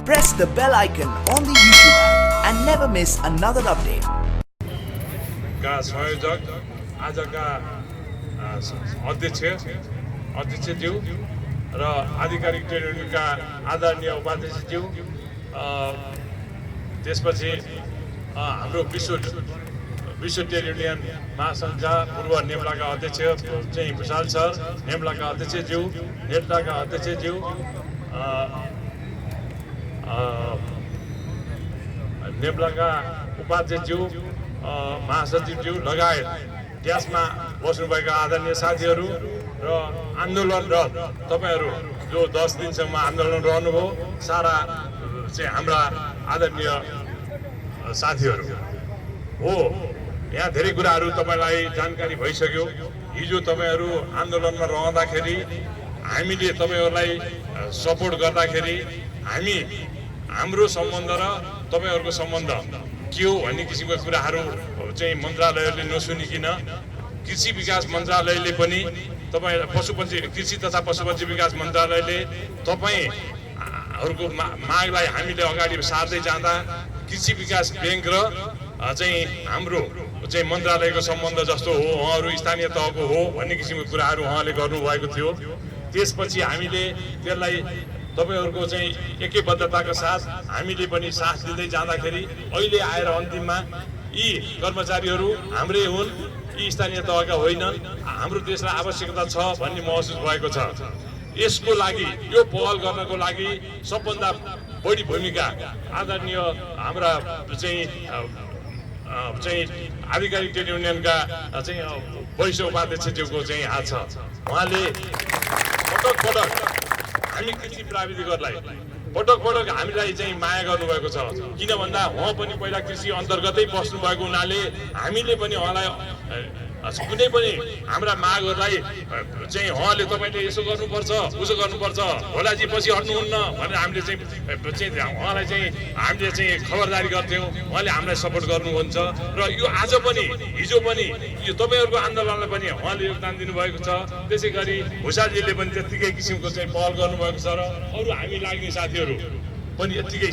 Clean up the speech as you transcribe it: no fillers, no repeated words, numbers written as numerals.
press the bell icon on the YouTube app and never miss another update. का संयोजक आजका अध्यक्षज्यू र आधिकारिक ट्रेड युनियनका आदरणीय उपाध्यक्षज्यू, त्यसपछि हाम्रो विश्व ट्रेड युनियन महासङ्घका पूर्व नेप्लाका अध्यक्ष चाहिँ भुषाल सर, नेप्लाका अध्यक्षज्यू, नेप्लाका अध्यक्षज्यू, नेप्लाका उपाध्यक्षज्यू, महासचिवज्यू लगायत त्यसमा बस्नुभएका आदरणीय साथीहरू र आन्दोलनरत तपाईहरू जो 10 दिनसम्म आन्दोलन रहनुभयो, सारा चाहिँ हाम्रा आदरणीय साथीहरू हो। यहाँ धेरै कुराहरू तपाईलाई जानकारी भइसक्यो। हिजो तपाईहरू आन्दोलनमा रहँदाखेरि हामीले तपाईहरूलाई सपोर्ट गर्दाखेरि हाम्रो सम्बन्ध र तपाईहरूको सम्बन्ध के हो भन्ने किसिमका कुराहरू चाहिँ मन्त्रालयले नसुनिकन कृषि विकास मन्त्रालयले पनि कृषि तथा पशुपन्छी विकास मन्त्रालयले तपाईहरूको मागलाई हामीले अगाडि सार्दै जाँदा कृषि विकास ब्याङ्क र चाहिँ हाम्रो चाहिँ मन्त्रालयको सम्बन्ध जस्तो हो, उहाँहरू स्थानीय तहको हो भन्ने किसिमको कुराहरू उहाँले गर्नुभएको थियो। त्यसपछि हामीले त्यसलाई तपाईहरूको चाहिँ एकैबद्धताका साथ हामीले पनि साथ दिँदै जाँदाखेरि अहिले आएर अन्तिममा यी कर्मचारीहरू हाम्रै हुन्, यी स्थानीय तहका होइनन्, हाम्रो देशलाई आवश्यकता छ भन्ने महसुस भएको छ। यसको लागि यो पहल गर्नको लागि सबभन्दा बढी भूमिका आदरणीय हाम्रा चाहिँ आधिकारिक ट्रेड युनियनका चाहिँ वरिष्ठ उपाध्यक्षज्यूको चाहिँ हात छ। उहाँले पटक पटक हामी कृषि प्राविधिकहरूलाई पटक हामीलाई चाहिँ माया गर्नुभएको छ। किन भन्दा उहाँ पनि पहिला कृषि अन्तर्गतै बस्नु भएको हुनाले हामीले पनि उहाँलाई कुनै पनि हाम्रा मागहरूलाई चाहिँ उहाँले तपाईँले यसो गर्नुपर्छ उसो गर्नुपर्छ, भोलाजी पछि हट्नुहुन्न भनेर हामीले चाहिँ उहाँलाई चाहिँ हामीले चाहिँ खबरदारी गर्थ्यौँ। उहाँले हामीलाई सपोर्ट गर्नुहुन्छ र यो आज पनि हिजो पनि यो तपाईँहरूको आन्दोलनलाई पनि उहाँले योगदान दिनुभएको छ। त्यसै गरी भुषालजीले पनि त्यत्तिकै किसिमको चाहिँ पहल गर्नुभएको छ र अरू हामी लाग्ने साथीहरू पनि यत्तिकै